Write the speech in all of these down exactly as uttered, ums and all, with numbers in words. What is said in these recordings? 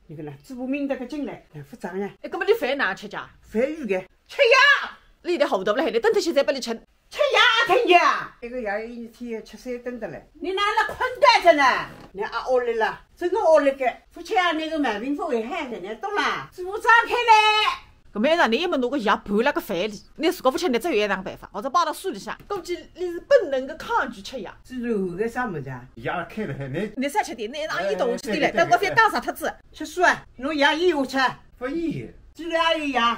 侬看啦，嘴巴抿得个进来，勿长呀。哎，搿么侬饭哪吃介？饭有个。吃药。侬现在糊涂了，还得等脱歇再拨侬吃。吃药啊，疼呀！一个药一天要吃三顿的嘞。侬哪能困得着呢？侬阿熬了啦，真个熬了个。勿吃药，侬个毛病勿会好个，侬懂啦？嘴巴张开来。搿么让侬一门拿个药拌辣个饭里，侬自家勿吃，侬只有一样办法，或者摆到水里向。估计侬是本能个抗拒吃药。这是为个啥物事啊？药开了海，侬侬少吃点，侬哪能一头去点嘞？哎，对，对，等我饭打杀脱子。吃水啊，侬药咽下去。勿咽。这里还有药。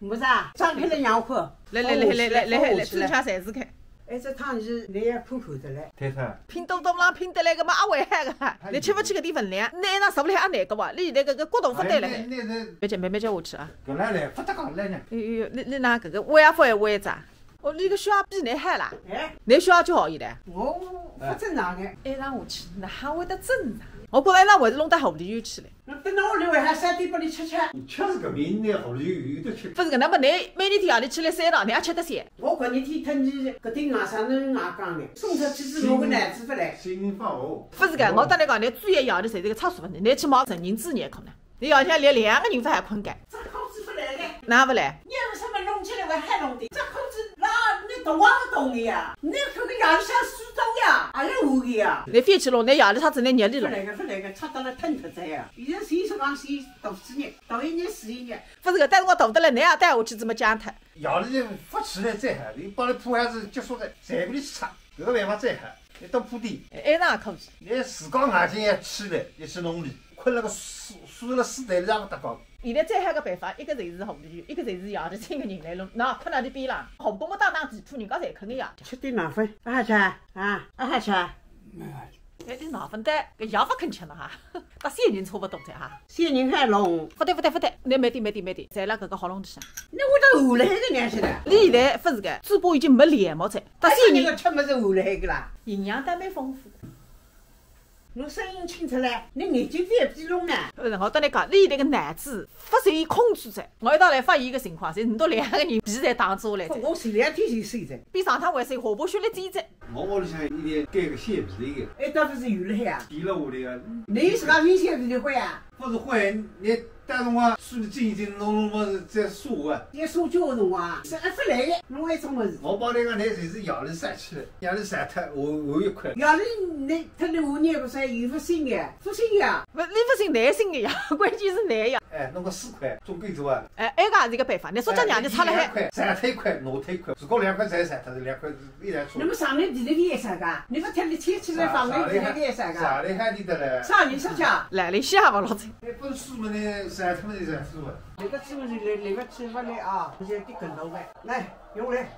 没啥，张开来让我看。来来来来来来来，好下去了，好下去了。正常侪是开。哎，这汤是侬要看看的嘞。对噻。拼多多浪拼得来个嘛，阿会海个，侬吃勿起搿点分量，侬一趟食勿来阿难个哇，侬现在搿个骨头勿对了海。哎，那，那，那别急，慢慢叫下去啊。搿来来，勿得讲来呢。哎呦，侬，侬哪搿个胃也勿会胃着？哦，侬个血压比侬好啦？哎。侬血压就好现在。我勿正常个。哎，让下去，哪还会得正常？我觉着那还是弄到喉咙里去了。 侬等到屋里为啥三点拨侬吃吃？侬吃是搿面，侬喉咙有有得吃。勿是搿，那么侬每日天夜里吃了三趟，侬也吃得消？我搿日天特地搿点外甥囡儿讲个，送出去之后个奶子勿来。心里发哦。勿是搿，我搭侬讲，侬主要夜里侪是个厕所问题，侬去买成人之夜可能，侬夜里向连两个人勿还困觉。这口子勿来个。哪勿来？你为什么弄起来我还弄的？这口子那你懂啊勿懂的呀？你搿个夜里向苏州呀，还要我的呀？侬飞去弄，侬夜里啥子侬夜里弄？勿来个，勿来个，差到了腾脱哉呀！ 现在谁是讲谁大四年，大一年、四一年。勿是个，但是我大得来，侬也带我去怎么讲他？夜里勿起来再好，伊帮伊铺还是结束的，随便伊去唱，搿个办法再好，伊都铺地。哎，那可以。侬自家眼睛也起来，一起弄里，困了个死，死了死在里也勿搭界。现在最好个办法，一个侪是红绿，一个侪是夜里请个人来弄，那困辣里边啦，好不过么打打地铺，人家侪肯个呀。吃点奶粉，啊吃啊，啊吃。 哎，侬奶粉蛋，搿药勿肯吃了哈，搭仙人差勿多哉哈。仙人还弄。勿对勿对勿对，侬慢点慢点慢点，侪辣搿个喉咙里向。侬会得糊了海个良心的。侬现在勿是个，嘴巴已经没裂毛哉，搭仙人。哎呀，侬个吃物事糊了海个啦。营养倒蛮丰富。侬声音清出来，侬眼睛勿要闭拢呢。勿是，我搭侬讲，侬现在个脑子勿受伊控制哉。我一道来发现一个情况，是侬两个人皮侪打出来哉。我前两天就睡着，比上趟还睡，下巴血了尖哉。 我屋里向一直盖个线皮个。哎，搿勿是有了呀？提了下来个。侬自家有线皮个会啊？勿是会，侬到辰光手里紧紧弄弄么是再烧啊。要烧焦个辰光啊，是一勿来个，弄一种物事。我帮侬讲，侬侪是夜里晒起来，夜里晒脱，我，我一块。夜里侬脱了我也勿晒，有勿新个，勿新个啊。勿，侬勿新，侬新个呀，关键是侬呀。哎，弄个四块，总归是啊。 哎，埃个也是一个办法，侬说叫娘娘擦了海。哎，两块，晒脱一块，拿脱一块，如果两块侪晒脱，两块一来搓。那么上面地里边也晒个，你不天天天起来上面地里边也晒个？上来还地的嘞。啥人说讲？来了一下吧，老子。哎，不是嘛，你晒脱么你晒脱嘛。那个吃不起来，那个吃不来啊，这些地更多的。来，用来。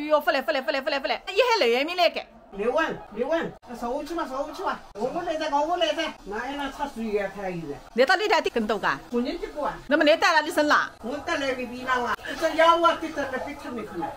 哟，不来，不来，不来，不来，不来，一还来也没来个。 来问，来问，说下去吧，说下去吧。我不来的，我不来的。那还能插水也太远了。侬到里头点更多个？我年纪过啊。那么侬带了你身浪？我带来个皮囊啊，一只腰啊，跌得了，跌脱没看了。